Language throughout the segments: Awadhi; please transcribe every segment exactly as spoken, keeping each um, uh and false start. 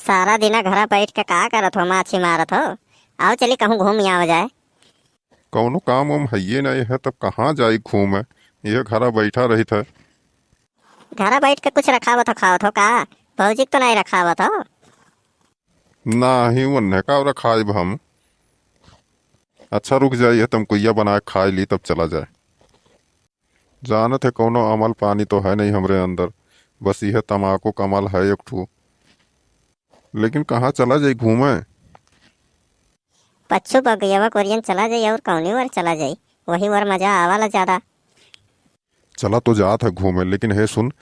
सारा दिना घरा बैठ के का करत हो, माछी मारत हो? आओ चली कहूँ घूम आवा जाए। कौनो काम वाम हइये नहीं है, तब कहाँ जाई घूमे? यह घरा बैठा रहित है। घरा बैठ के कुछ रखावत हो, खावत हो का? भौजी के तो नहीं रखावत हो। नाही, उन्हें का रखाइब हम। अच्छा रुक जाइए, तमकुइया बनाए खाए ली, तब चला जाए। जानत है कौनो अमल पानी तो है नहीं हमरे अंदर, बस यह तमाकू कमल है एक ठू। लेकिन कहाँ चला जाई घूमे? पच्छू बगियावा कोरियन चला जाई और कौनी ओर चला जाई, वही ओर मजा आवाला ज्यादा। चला तो जात है घूमे, लेकिन हे सुन,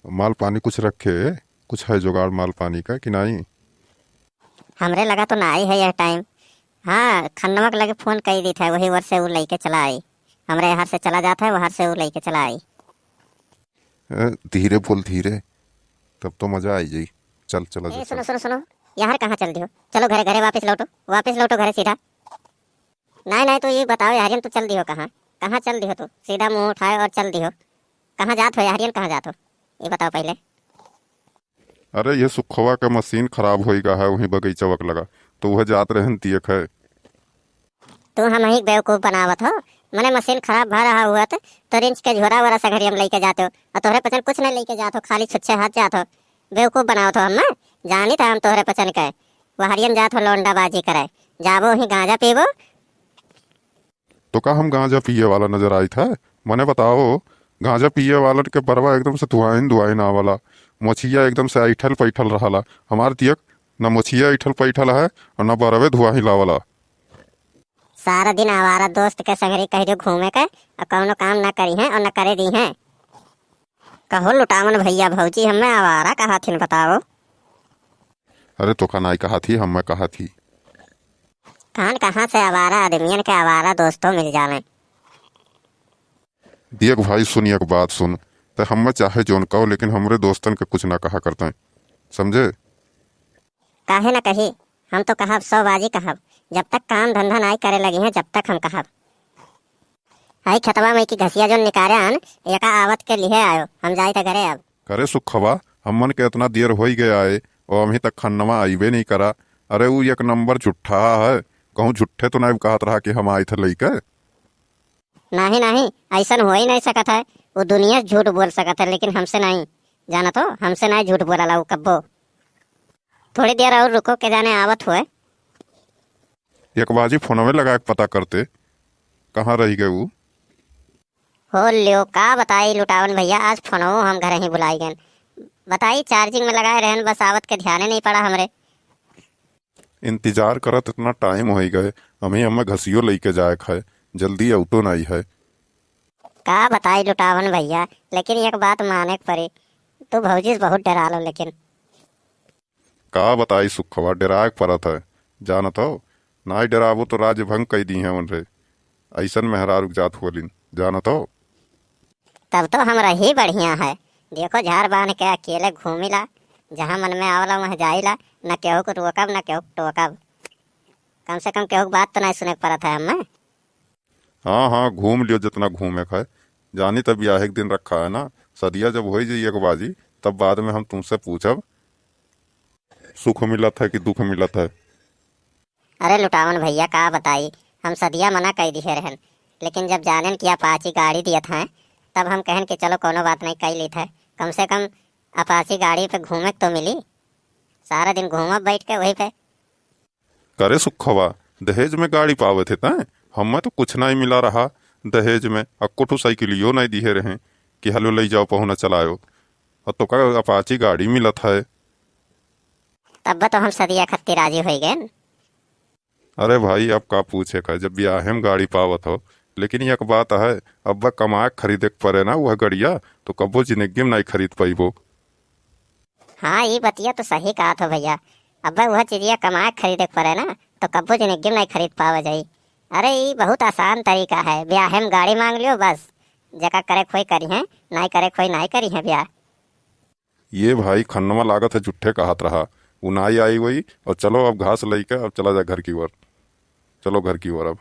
माल पानी कुछ रखे, कुछ है जुगाड़ माल पानी का कि नहीं? हमरे लगा तो नाई है यह टाइम। हाँ, खन्नवा के लगे फोन कई दीत है, वही ओर से उ लइके चला आई। हमरे हर से चला जात है, वहर से उ लइके चला आई। ए, धीरे बोल, धीरे, तब तो मजा आई जाई। चल, चला ए, जा, सुनो, चल। सुनो, सुनो, यहाँ कहाँ चल दियो? चलो घरे, घरे वापस लौटो, वापस लौटो घरे सीधा। नहीं, नहीं, तो ये बताओ यारियन, तू चल दियो कहाँ? कहाँ चल दियो तू? सीधा मुंह उठाए और चल दियो। कहाँ जात हो यारियन, कहाँ जात हो? ये बताओ पहले। अरे, ये सुखवा का मशीन खराब होई गा है, वहीं बगीचा वक लगा, तो वह जात रहन दिए है। तू हमही बेवकूफ बनावत हो। मने मशीन खराब भा रहा हुआ तो, तो रिंच के झोरा वोरा सगरी हम लइके जाते हो, और तोहरे पचन कुछ नहीं लइके जात हो, खाली छुच्छे हाथ जात हो। बेवकूफ बनावत हो हमें। जानी था हम तोहरे पचन के। वहरियन जात हो लौंडाबाजी करे, जाबो ही गांजा पीबो। तो का हम गांजा पिए वाला नजर आइत है? मने बताओ, गांजा पिए वालन के बरवा एकदम से धुआइन धुआइन आवाला, मोछिया एकदम से ऐठल पैठल रहाला। हमार दियक न मोछिया ऐठल पैठल है और न बरवे धुआइन लावाला। सारा दिन आवारा दोस्त के संगरी कह दियो घूमे के, और कौनो काम ना करी हैं और ना करे दी हैं। कहो लुटावन भैया, भौजी हमें आवारा कहा थिन, बताओ। अरे तोका नाई कहा थी, हमें कहा थी। कान कहाँ से आवारा आदमियन के आवारा दोस्तों मिल जावे। देख भाई, सुन, एक बात सुन, ते हमें चाहे जोन कहो, लेकिन हमरे दोस्तन के कुछ ना कहा करते, समझे? काहे ना कही, हम तो कहब, सौ बाजी कहब, जब तक काम धंधा नाई करे लगी हैं, जब तक हम कहब। आई खेतवा में की घसिया जोन निकारे आन, एका आवत के लिहे आयो, हम जाई थे घरे अब। करे सुखवा, हमन के इतना देर होई गया है, और अभी तक खन्नवा आईबे नहीं करा। अरे उ एक नंबर झूठा है, कहूँ झूठे तो नहीं कहत रहा कि हम आई थे लइके। नहीं, नहीं, ऐसन हो ही नहीं सकत है। वो दुनिया झूठ बोल सकत है, लेकिन हमसे नहीं। जाना तो, हमसे नहीं झूठ बोलाला वो कब्बो। थोड़ी देर और रुको, के जाने आवत हुए। एक बाजी फोनवे लगा के पता करते, कहाँ रह गए वो? हो लियो, का बताई लुटावन भैया, आज फोनवो हम घर ही भुलाई गए। बताई, चार्जिंग में लगाए रहन, बस आवत के ध्याने नहीं पड़ा हमरे। इंतजार करत इतना टाइम होई गए, अभी हमें घसियो लइके जाए खाए, जल्दी auto नहीं है। का बताई लुटावन भैया, लेकिन एक बात माने के पड़ी, तू भौजी से बहुत डरालो लेकिन। का बताई सुखवा, डराए के पड़त है, जानत हो, नाई डराबो तो राज भंग कई दी है उनरे, ऐसन मेहरारू के जात होलिन, जानत हो। तब तो हमरा ही बढ़िया है। देखो, झार बांध के अकेले घूमिला, जहाँ मन में आवला वहाँ जाइला, न केहू को रोकब न केहू को टोकब। कम से कम केहू के बात तो नहीं सुने के पड़त है हमें। हाँ, हाँ, घूम लियो जितना घूमे के है। जानी तब ब्याहे के दिन रखा है ना, सदिया जब होई जाई एक बाजी, तब बाद में हम तुमसे पूछब, सुख मिलत है कि दुख मिलत है। अरे लुटावन भैया, का बताई, हम सदिया मना कई दिहे रहन, लेकिन जब जानेन कि अपाची गाड़ी दियत हैं, तब हम कहन कि चलो कौनो बात नहीं, कई लीत है, कम से कम अपाची गाड़ी पे घूमे के तो मिली, सारा दिन घूमब बैठ के वही पे। करे सुखवा, दहेज में गाड़ी पावत है तैं? हमें तो कुछ नहीं मिला रहा दहेज में, अक्को ठो साइकिलियो नहीं दिहे रहे कि हलो ले जाओ पहुना चलायो, और तो का अपाची गाड़ी मिलत है। तब तो हम सदिया खत्ती राजी होई गए। अरे भाई, अब का पूछे का, जब ब्याहे में गाड़ी पावत हो। लेकिन एक बात है, अब कमाए के खरीदे के पड़े ना वह गड़िया, तो कब्बो जिंदगी में नहीं खरीद पाइबो। हाँ, ई बतिया तो सही कहत हो भैया, अब वह चीजिया कमाए के खरीदे के पड़े ना, तो कब्बो जिंदगी में नहीं खरीद पावे जाई। अरे, ई बहुत आसान तरीका है, ब्याहे में गाड़ी मांग लियो बस, जेका करे खोई करी है, नाई करे खोई नाई करी है ब्याह। ये भाई खन्नवा लागत है जुट्ठे कहत रहा, उ नाई आई वही। और चलो अब घास लइके अब चला जाए घर की ओर, चलो घर की ओर अब।